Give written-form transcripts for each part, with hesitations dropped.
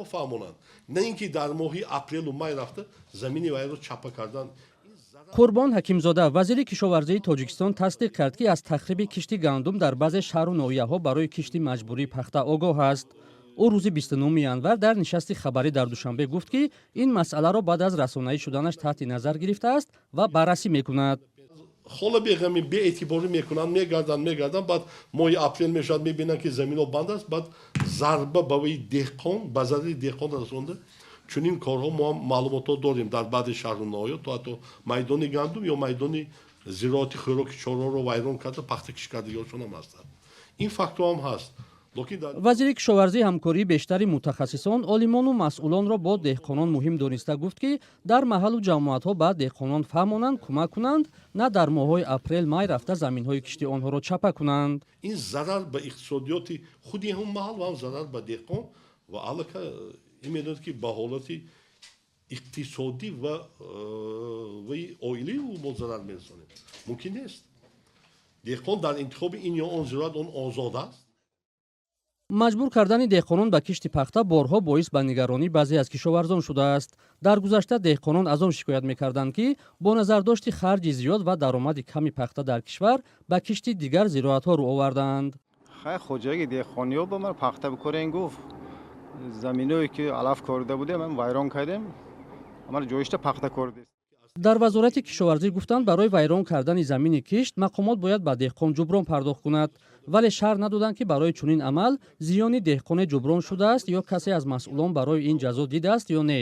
Фаҳмонанд, на ин ки дар моҳи апрелу май рафта замини вайро чапа кардан. Қурбон Ҳакимзода, вазири кишоварзии Тоҷикистон, тасдиқ кард, ки аз тахриби кишти гандум дар баъзе шаҳру ноҳияҳо барои кишти маҷбурии пахта огоҳ аст. Ӯ рӯзи 29 январ дар нишасти хабарӣ дар Душанбе гуфт, ки ин масъаларо баъд аз расонаӣ шуданаш таҳти назар гирифтааст ва баррасӣ мекунад. Ҳоло беғами беэътиборӣ мекунанд, мегарданд, мегарданд, баъд моҳи апрел мешавад, мебинанд, ки заминҳо банд аст, баъд зарба ба ваи деҳқон, ба зарари деҳқон расонда. Чунин корҳо мо ҳам маълумотҳо дорем, дар баъди шаҳру ноҳиё то ҳатто майдони гандум ё майдони зироати хӯроки чорворо вайрон карда, пахта кишт кардагиҳошон ҳам ҳастанд. Ин фактҳо ҳам ҳаст. Вазири кишоварзӣ ҳамкории бештари мутахассисон, олимону масъулонро бо деҳқонон муҳим дониста, гуфт, ки дар маҳаллу ҷамоатҳо ба деҳқонон фаҳмонанд, кӯмак кунанд, на дар моҳҳои апрел, май рафта заминҳои кишти онҳоро чапа кунанд. Ин зарар ба иқтисодиёти худи ҳам маҳал ва ҳам зарар ба деҳқон ва аллакай ин медонад, ки ба ҳолати иқтисодӣ ва ваи оилаи ӯ мо зарар мерасонем. Мумкин нест. Деҳқон дар интихоби ин ё он зироат он озод аст. Маҷбур кардани деҳқонон ба кишти пахта борҳо боис ба нигаронии баъзе аз кишоварзон шудааст. Дар гузашта деҳқонон аз он шикоят мекарданд, ки бо назардошти харҷи зиёд ва даромади ками пахта дар кишвар ба кишти дигар зироатҳо рӯ овардаанд. Хай, хоҷагии деҳқониҳо ба ман пахта бикорен гуфт. Заминое ки алаф корида будем, вайрон кардем, амал ҷоишта пахта коридем. Дар Вазорати кишоварзӣ гуфтанд, барои вайрон кардани замини кишт мақомот бояд ба деҳқон ҷуброн пардохт кунад, вале шарҳ надоданд, ки барои чунин амал зиёни деҳқоне ҷуброн шудааст ё касе аз масъулон барои ин ҷазо дидааст ё не.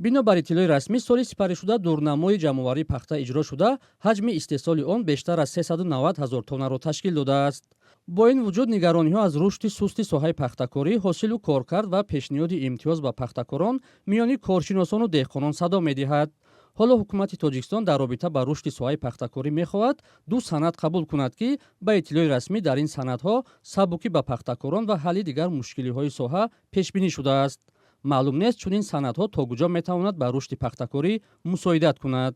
Бино бар иттилои расмӣ, соли сипаришуда дурнамои ҷамъоварии пахта иҷро шуда, ҳаҷми истеҳсоли он бештар аз 390 ҳазор тоннаро ташкил додааст. Бо ин вуҷуд, нигарониҳо аз рушди сусти соҳаи пахтакорӣ, ҳосилу коркард ва пешниҳоди имтиёз ба пахтакорон миёни коршиносону деҳқонон садо медиҳад. Ҳоло ҳукумати Тоҷикистон дар робита ба рушди соҳаи пахтакорӣ мехоҳад ду санад қабул кунад, ки ба иттилои расмӣ дар ин санадҳо сабукӣ ба пахтакорон ва ҳалли дигар мушкилиҳои соҳа пешбинӣ шудааст. Маълум нест, чунин санадҳо то куҷо метавонад ба рушди пахтакорӣ мусоидат кунад.